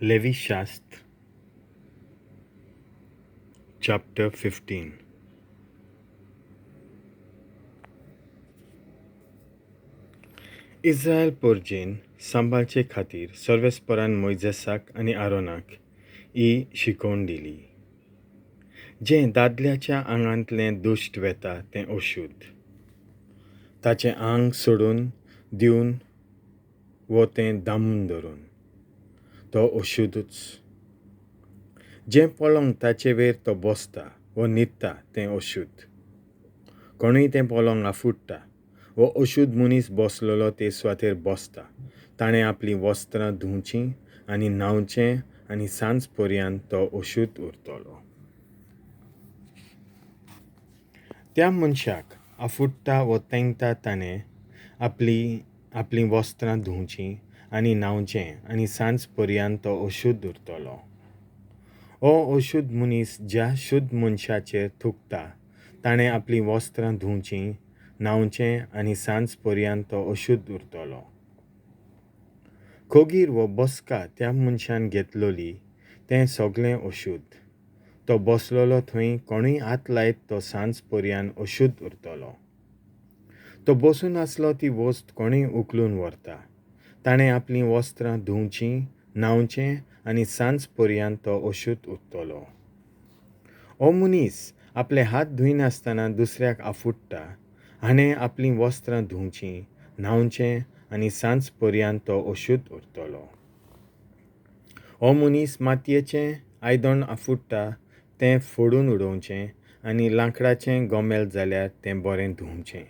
लेवीशास्त्र chapter 15. Israel पोरजेन सांबाळचे खातीर सर्वेस्परान मोयजेसाक आनी आरोनाक ही शिकोवण दिली. जें दादल्याच्या आंगांतलें दुश्ट वेता तें अशुद्ध. ताचें आंग सोडून दिवन वो तें दामून धरून तो अशुद्धूच. जें पलंग ताचे वयर तो बसता वो न्हिदता तें अशुद्ध. कोणूय तें पलंग आफुडटा वो अशुद्ध मनीस बसलेलो ते सुवातेर बसता ताणें आपलीं वस्त्रां धुवचीं आनी न्हांवचें आनी सांज पर्यंत तो अशुद्ध उरतलो. त्या मनशाक आफुडटा वो तेंकता ताणें आपलीं वस्त्रां धुवचीं आनी न्हांवचें आनी सांज पर्यंत तो अशुद्ध उरतलो. हो अशुद्ध मनीस ज्या शुद्ध मनशाचेर थुकता ताणें आपलीं वस्त्रां धुवचीं, न्हांवचें आनी सांज पर्यंत तो अशुद्ध उरतलो. खोगीर वो बसका त्या मनशान घेतलोली तें सगळें अशुद्ध. तो बसलेलो थंय कोणूय हात लायत तो सांज पर्यंत अशुद्ध उरतलो. तो बसून आसलो ती वस्त कोणूय उखलून व्हरता ताणें आपलीं वस्त्रां धुवचीं, न्हांवचें आनी सांज पर्यंत तो अशुद्ध उरतलो. हो मनीस आपले हात धुयनासतना दुसऱ्याक आफुडटा हाणें आपलीं वस्त्रां धुवचीं, न्हांवचें आनी सांज पर्यंत तो अशुद्ध उरतलो. हो मनीस मातयेचें आयदन आफुडटा तें फोडून उडोवचें आनी लांकडाचें गोमेल जाल्यार तें बरें धुवचें.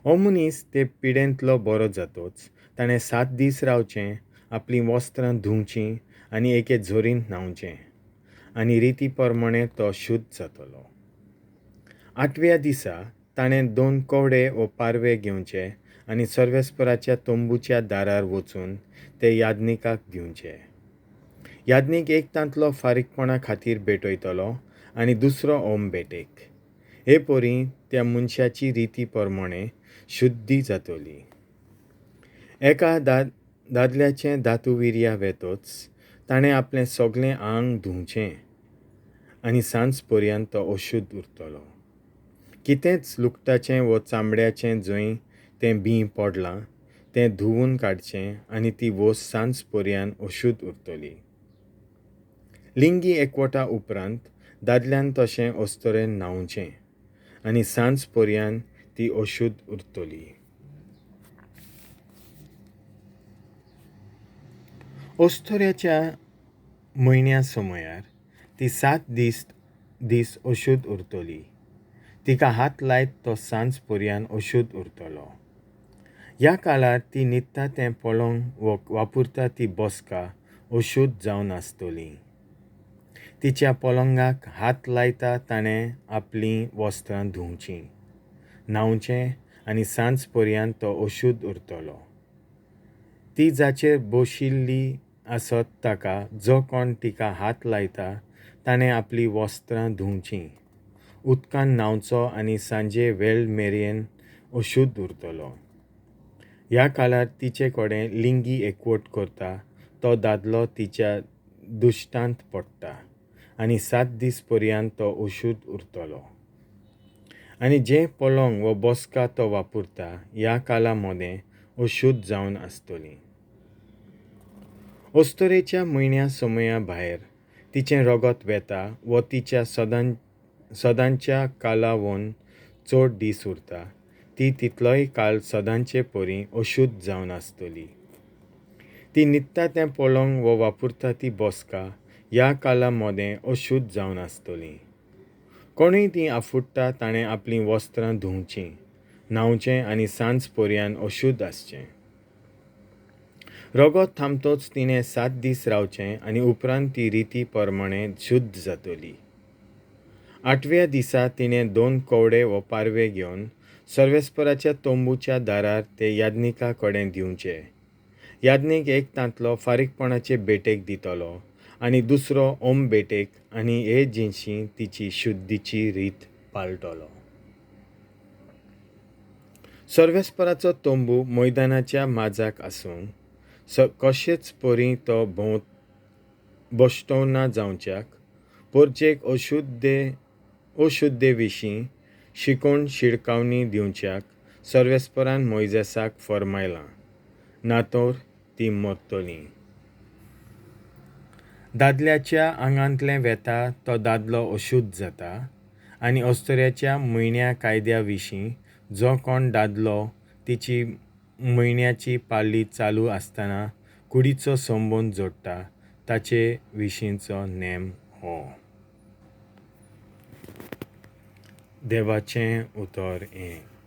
हो मनीस ते पिडेंतलो बरो जातोच ताणें 7 दीस रावचें, आपलीं वस्त्रां धुवचीं आनी एके झोरींत न्हांवचें आनी रिती प्रमाणें तो शुद्ध जातलो. 8व्या दिसा ताणें 2 कवडे वो पारवे घेवचे आनी सर्वेस्पराच्या तंबूच्या दारार वचून ते याज्ञिकाक दिवचे. याज्ञीक एक तांतलो फारीकपणा खातीर भेटयतलो आनी दुसरो ओम भेटेक. हे परी त्या मनशाची रिती प्रमाणें शुद्धी जातली. एका दादल्याचें धातुविर्या वेतोच ताणें आपलें सगळें आंग धुवचें आनी सांज पर्यंत तो अशुद्ध उरतलो. कितेंच लुकटाचें वो चामड्याचें जंय तें बीं पडलां तें धुवून काडचें आनी ती वस्त सांज पर्यंत अशुद्ध उरतली. लिंगी एकवटा उपरांत दादल्यान तशें अस्तरेन न्हांवचें आनी सांज पर्यंत ती अशुद्ध उरतली. अस्तुऱ्याच्या म्हयन्या समयार ती 7 दीस अशुद्ध उरतली. तिका हात लायत तो सांज पर्यंत अशुद्ध उरतलो. ह्या काळार ती न्हिदता तें पलंग वो वापरता ती बसका अशुद्ध जावन आसतली. तिच्या पलंगाक हात लायता ताणें आपलीं वस्त्रां धुवचीं, न्हांवचें आनी सांज पर्यंत तो अशुद्ध उरतलो. ती जाचेर बशिल्ली आसत ताका जो कोण तिका हात लायता ताणें आपलीं वस्त्रां धुवचीं, उदकान न्हांवचो आनी सांजे वेळ मेरेन अशुद्ध उरतलो. ह्या काळार तिचे कडेन लिंगी एकवट करता तो दादलो तिच्या दुश्टांत पडटा आनी 7 दीस पर्यंत तो अशुद्ध उरतलो. आनी जें पलंग वो बसका तो वापरता ह्या काळा मदें अशुद्ध जावन आसतली. अस्तुरेच्या म्हयन्या समया भायर तिचें रगत वेता वो तिच्या सदांच्या काळावन चड दीस उरता ती तितलोय काळ सदांचे परी अशुद्ध जावन आसतली. ती न्हिदता तें पलंग वो वापरता ती बसका ह्या काळा मदें अशुद्ध जावन आसतली. कोणूय ती आफुडटा ताणें आपलीं वस्त्रां धुवचीं, न्हांवचें आनी सांज पर्यंत अशुद्ध आसचें. रगत थांबतोच तिणें 7 दीस रावचें आनी उपरांत ती रिती प्रमाणें शुद्ध जातली. 8व्या दिसा तिणें 2 कवडे वो पारवे घेवन सर्वेस्पराच्या तंबूच्या दारार ते याज्ञिका कडेन दिवचे. याज्ञीक एक तांतलो फारीकपणाचे भेटेक दितलो आनी दुसरो ओम भेटेक आनी हे जिनशी तिची शुद्धीची रीत पाळटलो. सर्वेस्पराचो तंबू मैदानाच्या माजाक आसून कशेच परी तो भोंव भश्टो ना जावच्याक परजेक अशुद्दे विशीं शिकोवन शिडकावणी दिवच्याक सर्वेस्परान मोयजेसाक फर्मायलां, ना तर तीं मरतलीं. दादल्याच्या आंगांतलें वेता तो दादलो अशुद्ध जाता, आनी अस्तुऱ्याच्या म्हयन्या कायद्या विशीं जो कोण दादलो तिची म्हयन्याची पाळी चालू आसतना कुडीचो संबंद जोडटा ताचे विशींचो नेम हो. देवाचें उतर हें.